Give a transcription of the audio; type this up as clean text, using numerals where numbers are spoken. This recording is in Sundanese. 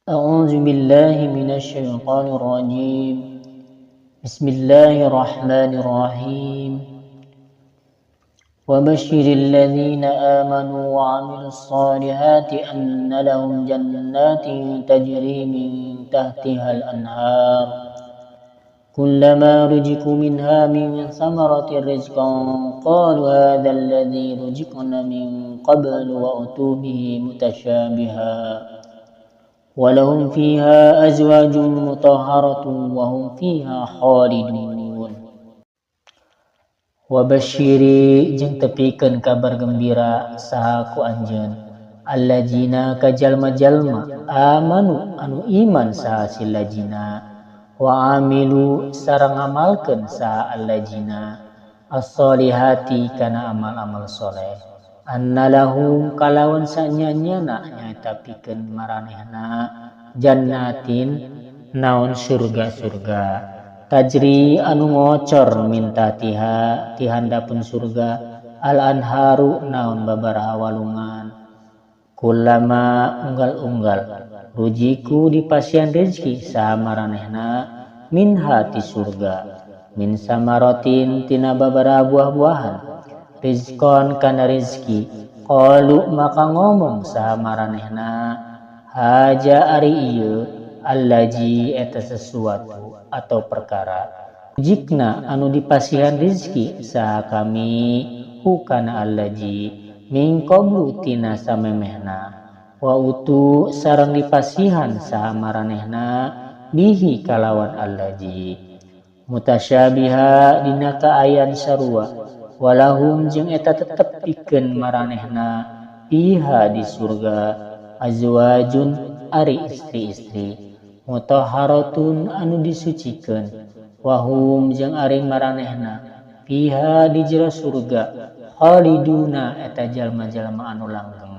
أعوذ بالله من الشيطان الرجيم. بسم الله الرحمن الرحيم. وبشر الذين آمنوا وعملوا الصالحات أن لهم جنات تجري من تحتها الأنهار كلما رزقوا منها من ثمرة رزقا قالوا هذا الذي رزقنا من قبل وأتوا به متشابها ولهم فيها أزواج مطهرة وهم فيها خالدون. Wabashiri jeung tepikeun kabar gembira saha ku anjeun allajina ka jalma-jalma amanu anu iman saha si lajina wa amilu sareng ngamalkeun saha allajina as-solihati kana amal-amal soleh anna lahum kalawan sanyanyana nyaeta pikeun maranehna jannatin naon surga-surga tajri anu ngocor minta tiha tihandapun surga al anharu naon babaraha walungan kulama unggal-unggal rujiku di pasian rezeki saha maranehna minha ti surga min samaratin tina babaraha buah-buahan rizkon kana rezeki qalu maka ngomong saha maranehna haja ari ieu allaji eta sesuatu atau perkara jikna anu dipasihan rizki saha kami hukana allaji min qablu tina samemehna wa utu sareng dipasihan saha maranehna bihi kalawan allaji mutasyabiha dina kaayaan sarua walahum jeung eta tetep pikeun maranehna fiha di surga azwajun ari istri-istri mutahharatun anu disucikeun wahum jeung ari maranehna fiha di jero surga khaliduna eta jalma-jalma anu langgeng.